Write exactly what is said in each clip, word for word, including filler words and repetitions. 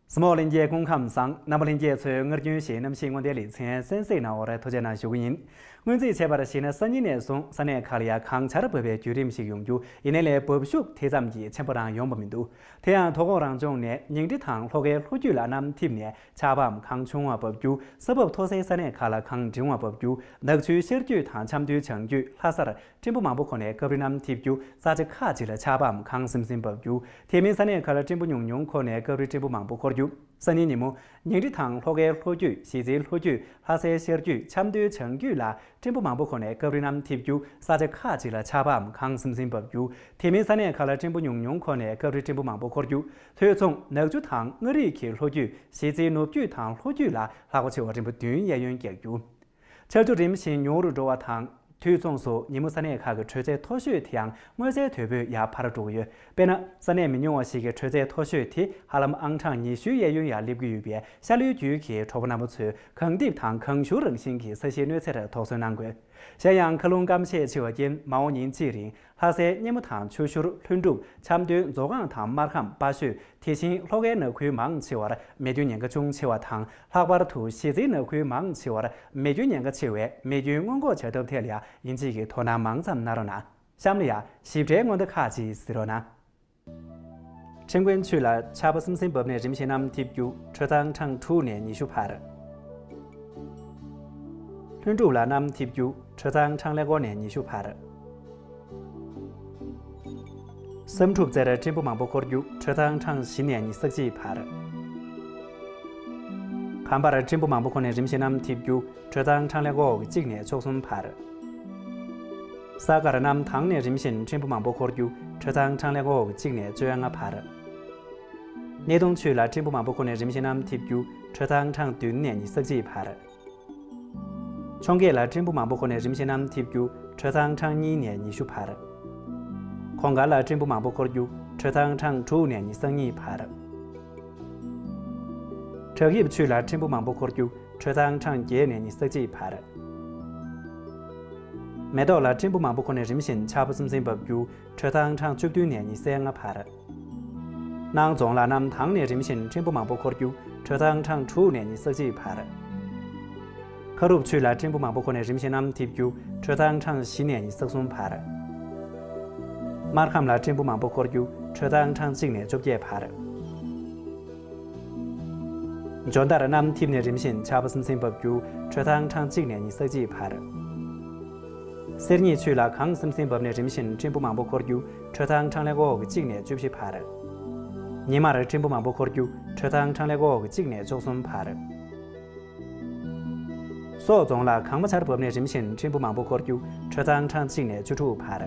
གཟིགས་མོ་ལྷན་རྒྱས་སྐུ་ཁམས་བཟང་། རྣམ་པ་ལྷན་རྒྱས་ཚོས་སྔར་རྒྱུན་བཞིན་གནམ་གཤིས་སྔོན་བརྡའི་ལེ་ཚན་གསན་གཟིགས་གནང་བར་ཐུགས་རྗེ་གནང་ཞུ་གི་ཡིན། སྔོན་རྩིས་བྱས་པར་གཞིགས་ན་སང་ཉིན་ནས་བཟུང་ས་གནས་ཁག་ལ་ཡང་གངས་ཆར་བབས་པའི་བརྒྱུད་རིམ་ཞིག་ཡོང་རྒྱུ་ཡིན་ནའི་ལས་བབས་ཤུགས་དེ་ཙམ་གྱིས་ཆེན་པོ་རང་ཡོང་བ་མི་འདུག་དེ་ཡང་དོ་དགོང་རང་ལྗོངས་ནས་ཉིང་ཁྲི་དང་ལྷོ་ཁའི་ལྷོ་རྒྱུད་ལ་གནམ་འཐིབས་ནས་ཆར་པའམ་གངས་ཆུང་བ་འབབ་རྒྱུ། ས་བབ་མཐོ་སའི་ས་གནས་ཁག་ལ་གངས་འབྲིང་བ་འབབ་རྒྱུ། ནག་ཆུའི་ཤར་རྒྱུད་དང་ཆབ་མདོའི་བྱང་རྒྱུད། ལྷ་སར་སྤྲིན་པ་མང་པོ་འཁོར་ནས་སྐབས་རེ་གནམ་འཐིབས་རྒྱུ། ས་ཆ་ཁག་ཅིག་ལ་ཆར་པའམ་གངས་སིམ་སིམ་འབབ་རྒྱུ། དེ་མིན་ས་གནས་ཁག་ལ་སྤྲིན་པ་ཉུང་ཉུང་འཁོར་ནས་སྐབས་རེ་སྤྲིན་པ་མང་པོ་འཁོར་རྒྱུ། སང་ཉིན་ཉིན་མོ་ཉིང་ཁྲི་དང་ལྷོ་ཁའི་ལྷོ་རྒྱུད། གཞིས་རྩེའི་ལྷོ་རྒྱུད། ལྷ་སའི་ཤར་རྒྱུད། ཆབ་མདོའི་བྱང་རྒྱུད་ལ་སྤྲིན་པ་མང་པོ་འཁོར་ནས་སྐབས་རེ་གནམ་འཐིབས་རྒྱུ། ས་ཆ་ཁག་ཅིག་ལ་ཆར་པའམ་གངས་སིམ་སིམ་འབབ་རྒྱུ། དེ་མིན་ས་གནས་ཁག་ལ་སྤྲིན་པ་ཉུང་ཉུང་འཁོར་ནས་སྐབས་རེ་སྤྲིན་པ་མང་པོ་འཁོར་རྒྱུ། དུས་མཚུངས་ནག་ཆུ་དང་མངའ་རིས་ཀྱི་ལྷོ་རྒྱུད། གཞིས་རྩེའི་ནུབ་རྒྱུད་དང་ལྷོ་རྒྱུད་ལ་ལྷགས་པ་ཆེ་བ་རིམ་པ་བདུན་གཡས་གཡོན་རྒྱག་རྒྱུ། ཆར་ཆུ་རིམ་བཞིན་ཉུང་རུ་འགྲོ་བ་དང་། དུས་མཚུངས་སུ་ཉིན་མོ་ས་གནས་ཁག་གི་དྲོད་ཚད་མཐོ་ཤོས་དེའང་མངོན་གསལ་དོད་པོས་ཡར་འཕར་འགྲོ་གི་ཡོད། དཔེར་ན། ས་གནས་མི་ཉུང་བ་ཞིག་གི་དྲོད་ཚད་མཐོ་ཤོས་དེ་ཧ་ལམ་ཨང་གྲངས་ཉི་ཤུའི་གཡས་གཡོན་ཡར་སླེབས་ཀྱི་ཡོད་པས། ཤར་ལྷོའི་རྒྱུད་ཀྱི་གྲོགས་པོ་རྣམ་པ་ཚོས་གངས་འཐིབས་དང་གངས་ཞུར་རང་བཞིན་གྱི་ས་གཤིས་གནོད་འཚེར་དོགས་ཟོན་གནང་དགོས། གཞན་ཡང་མཁའ་རླུང་སྐམ་ཤས་ཆེ་བ་རྐྱེན་མ་འོངས་ཉིན་གཅིག་རིང་ལྷ་སའི་སྙེ་མོ་དང་ཆུ་ཤུར། ལྷུན་གྲུབ། ཆབ་མདོའི་མཛོ་སྒང་དང་སྨར་ཁམས། དཔའ་ཤོད། དེ་བཞིན་ལྷོ་ཁའི་ནགས་ཁུལ་མང་ཆེ་བར་མེ་སྐྱོན་ཉེན་ཁ་ཅུང་ཆེ་བ་དང་། ལྷག་པར་དུ་གཞིས་རྩེའི་ནགས་ཁུལ་མང་ཆེ་བར་མེ་སྐྱོན་ཉེན་ཁ་ཆེ་བས། མེ་སྐྱོན་སྔོན་འགོག་བྱ་ཐབས་ཐད་ལ་ཡང་ཡིན་གཅིག་གི་དོ་སྣང་མང་ཙམ་གནང་རོགས་གནང་། གཤམ་ལ་ཡང་ཞིབ་ཕྲའི་སྔོན་བརྡ་ཁག་ཅིག་གཟིགས་རོགས་གནང་། ཁྲེང་ཀོན་ཆུས་ལ་ཆར་པ་སིམ་སིམ་བབས་ནས་རིམ་བཞིན་གནམ་འཐིབས་རྒྱུ། དྲོད་གྲང་གྲངས་དྲུག་ནས་ཉི་ཤུ་བར། ལྷུན་གྲུབ་ལ་གནམ་འཐིབས་རྒྱུ། དྲོད་གྲང་གྲངས་ཀླད་ཀོར་ནས་ཉི་ཤུ་བར། བསམ་གྲུབ་རྩེར་སྤྲིན་པ་མང་པོ་འཁོར་རྒྱུ། དྲོད་གྲང་གྲངས་བཞི་ནས་ཉི་ཤུ་རྩ་གཅིག་བར། གམ་པར་སྤྲིན་པ་མང་པོ་འཁོར་ནས་རིམ་བཞིན་གནམ་འཐིབས་རྒྱུ། དྲོད་གྲང་གྲངས་ཀླད་ཀོར་གཅིག་ནས་བཅུ་གསུམ་བར། ས་དགར་གནམ་དྭངས་ནས་རིམ་བཞིན་སྤྲིན་པ་མང་པོ་འཁོར་རྒྱུ། དྲོད་གྲང་གྲངས་ཀླད་ཀོར་གཅིག་ནས་བཅོ་ལྔ་བར། སྣེ་གདོང་ཆུས་ལ་སྤྲིན་པ་མང་པོ་འཁོར་ནས་རིམ་བཞིན་གནམ་འཐིབས་རྒྱུ། དྲོད་གྲང་གྲངས་བདུན་ནས་ཉི་ཤུ་རྩ་གཅིག་བར། འཕྱོངས་རྒྱས་ལ་སྤྲིན་པ་མང་པོ་འཁོར་ནས་རིམ་བཞིན་གནམ་འཐིབས་རྒྱུ། དྲོད་གྲང་གྲངས་གཉིས་ནས་ཉི་ཤུ་བར། གོང་དཀར་ལ་སྤྲིན་པ་མང་པོ་འཁོར་རྒྱུ། དྲོད་གྲང་གྲངས་དྲུག་ནས་ཉི་ཤུ་རྩ་གཉིས་བར། བྲག་ཡིབ་ཆུས་ལ་སྤྲིན་པ་མང་པོ་འཁོར་རྒྱུ། དྲོད་གྲང་གྲངས་བརྒྱད་ནས་ཉི་ཤུ་རྩ་གཅིག་བར། མེ་ཏོག་ལ་སྤྲིན་པ་མང་པོ་འཁོར་ནས་རིམ་བཞིན་ཆར་པ་སིམ་སིམ་བབས་རྒྱུ། དྲོད་གྲང་གྲངས་བཅུ་བདུན་ནས་ཉི་ཤུ་རྩ་ལྔ་བར། སྣང་རྫོང་ལ་གནམ་དྭངས་ནས་རིམ་བཞིན་སྤྲིན་པ་མང་པོ་འཁོར་རྒྱུ། དྲོད་གྲང་གྲངས་དྲུག་ནས་ཉི་ཤུ་རྩ་གཅིག་བར། ཁ་རུབ་ཆུས་ལ་སྤྲིན་པ་མང་པོ་འཁོར་ནས་རིམ་བཞིན་གནམ་འཐིབས་རྒྱུ། དྲོད་གྲང་གྲངས་བཞི་ནས་ཉི་ཤུ་རྩ་གསུམ་བར། སྨར་ཁམས་ལ་སྤྲིན་པ་མང་པོ་འཁོར་རྒྱུ། དྲོད་གྲང་གྲངས་གཅིག་ནས་བཅོ་བརྒྱད་བར། འཇོ་མདར་གནམ་འཐིབས་ནས་རིམ་བཞིན་ཆར་པ་སིམ་སིམ་བབས་རྒྱུ། དྲོད་གྲང་གྲངས་གཅིག་ནས་ཉི་ཤུ་རྩ་གཅིག་བར། གསེར་གཉིས་ཆུས་ལ་གངས་སིམ་སིམ་བབས་ནས་རིམ་བཞིན་སྤྲིན་པ་མང་པོ་འཁོར་རྒྱུ། དྲོད་གྲང་གྲངས་ཀླད་ཀོར་གཅིག་ནས་བཅུ་བཞི་བར། ཉི་མར་སྤྲིན་པ་མང་པོ་འཁོར་རྒྱུ། དྲོད་གྲང་གྲངས་ཀླད་ཀོར་གཅིག་ནས་བཅུ་གསུམ་བར། སོག་རྫོང་ལ་གངས་མ་ཆར་བབས་ནས་རིམ་བཞིན་སྤྲིན་པ་མང་པོ་འཁོར་རྒྱུ། དྲོད་གྲང་གྲངས་གཅིག་ནས་བཅུ་དྲུག་བར།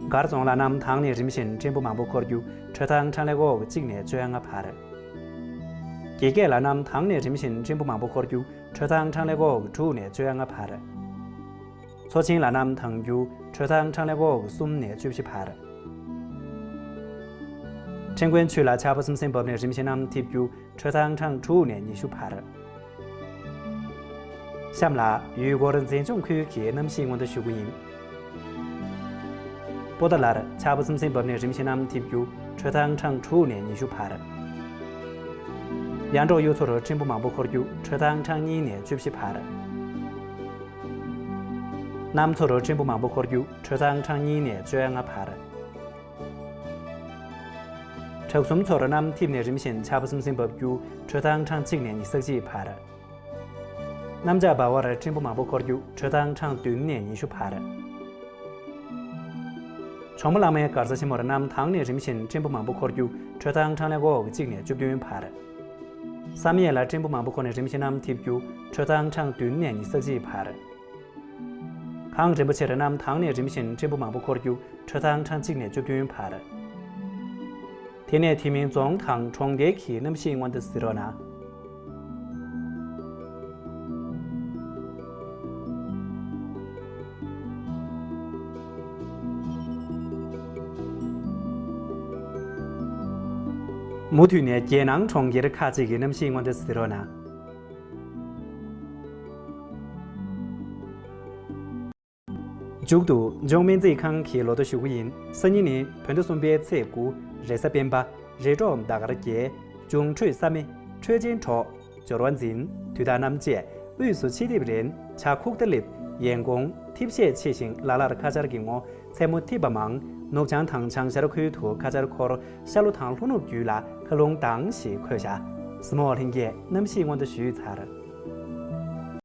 མགར་རྫོང་ལ་གནམ་དྭངས་ནས་རིམ་བཞིན་སྤྲིན་པ་མང་པོ་འཁོར་རྒྱུ། དྲོད་གྲང་གྲངས་ཀླད་ཀོར་གཅིག་ནས་བཅོ་ལྔ་བར། དགེ་རྒྱས་ལ་གནམ་དྭངས་ནས་རིམ་བཞིན་སྤྲིན་པ་མང་པོ་འཁོར་རྒྱུ། དྲོད་གྲང་གྲངས་ཀླད་ཀོར་དྲུག་ནས་བཅོ་ལྔ་བར། མཚོ་ཆེན་ལ་གནམ་དྭངས་རྒྱུ། དྲོད་གྲང་གྲངས་ཀླད་ཀོར་གསུམ་ནས་བཅུ་བཞི་བར། ཁྲེང་ཀོན་ཆུས་ལ་ཆར་པ་སིམ་སིམ་བབས་ནས་རིམ་བཞིན་གནམ་འཐིབས་རྒྱུ། དྲོད་གྲང་གྲངས་དྲུག་ནས་ཉི་ཤུ་བར། གཤམ་ལ་ཡུལ་སྐོར་མཛེས་ལྗོངས་ཁུལ་གྱི་གནམ་གཤིས་སྔོན་བརྡ་ཞུ་གི་ཡིན། པོ་ཏཱ་ལར་ཆར་པ་སིམ་སིམ་བབས་ནས་རིམ་བཞིན་གནམ་འཐིབས་རྒྱུ། དྲོད་གྲང་གྲངས་དྲུག་ནས་ཉི་ཤུ་བར། ཡར་འབྲོག་གཡུ་མཚོར་སྤྲིན་པ་མང་པོ་འཁོར་རྒྱུ། དྲོད་གྲང་གྲངས་གཉིས་ནས་བཅུ་བཞི་བར། གནམ་མཚོར་སྤྲིན་པ་མང་པོ་འཁོར་རྒྱུ། དྲོད་གྲང་གྲངས་གཉིས་ནས་བཅོ་ལྔ་བར། བྲག་གསུམ་མཚོར་གནམ་འཐིབས་ནས་རིམ་བཞིན་ཆར་པ་སིམ་སིམ་འབབ་རྒྱུ། དྲོད་གྲང་གྲངས་གཅིག་ནས་ཉི་ཤུ་རྩ་གཅིག་བར། གནམ་ལྕགས་འབར་བར་སྤྲིན་པ་མང་པོ་འཁོར་རྒྱུ། དྲོད་གྲང་གྲངས་བདུན་ནས་ཉི་ཤུ་བར། གྱོ་མོ་གླང་མའི་མགར་ས་ཆེན་མོར་གནམ་དྭངས་ནས་རིམ་བཞིན་སྤྲིན་པ་མང་པོ་འཁོར་རྒྱུ། དྲོད་གྲང་གྲངས་ཀླད་ཀོར་གཅིག་ནས་བཅུ་བདུན་བར། བསམ་ཡས་ལ་སྤྲིན་པ་མང་པོ་འཁོར་ནས་རིམ་བཞིན་གནམ་འཐིབས་རྒྱུ། དྲོད་གྲང་གྲངས་བདུན་ནས་ཉི་ཤུ་རྩ་གཅིག་བར། གངས་རིན་པོ་ཆེར་གནམ་དྭངས་ནས་རིམ་བཞིན་སྤྲིན་པ་མང་པོ་འཁོར་རྒྱུ། དྲོད་གྲང་གྲངས་གཅིག་ནས་བཅུ་བདུན་བར། དེ་ནས་དེ་མིན་རྫོང་དང་གྲོང་རྡལ་གྱི་གནམ་གཤིས་སྔོན་བརྡ་གཟིགས་རོགས་གནང་། མུ་མཐུད་ནས་རྒྱལ་ནང་གྲོང་ཁྱེར་ཁག་ཅིག་གི་གནམ་གཤིས་སྔོན་བརྡ་གཟིགས་རོགས་གནང་། མཇུག་ཏུ་ལྗོངས་སྨན་རྩིས་ཁང་གི་ལོ་ཐོ་ཞུ་གི་ཡིན། སང་ཉིན་ནི་བོད་ཟླ་གསུམ་པའི་ཚེས་དགུ། རེས་གཟའ་སྤེན་པ། རེས་གྲོགས་ཟླ་སྐར་རྒྱལ། འབྱུང་འཕྲོད་ས་མེ། འཕྲོད་ཆེན་གྲོགས། སྦྱོར་བ་འཛིན། དུས་དག་གནམ་དཔྱད། དབུས་སུ་ཕྱི་ཐིབས་རན། བྱ་ཁུག་རྟ་གླིབ། ཡན་གོང་། ཐིབས་ཤས་ཆེ་ཞིང་ལ་ལར་ཁ་ཆར་གྱི་ངོ་། མཚན་མོ་ཐིབས་པ་མང་། ནུབ་བྱང་དང་བྱང་ཤར་ཁུལ་དུ་ཁ་ཆར་འཁོར། ཤར་ལྷོ་དང་ལྷོ་ནུབ་རྒྱུད་ལ་མཁའ་རླུང་ལྡང་ཞེས་འཁོད་བཞག་སྨོ། ལྷན་རྒྱས་གནམ་གཤིས་སྔོན་བརྡ་ཞུས་ཚར།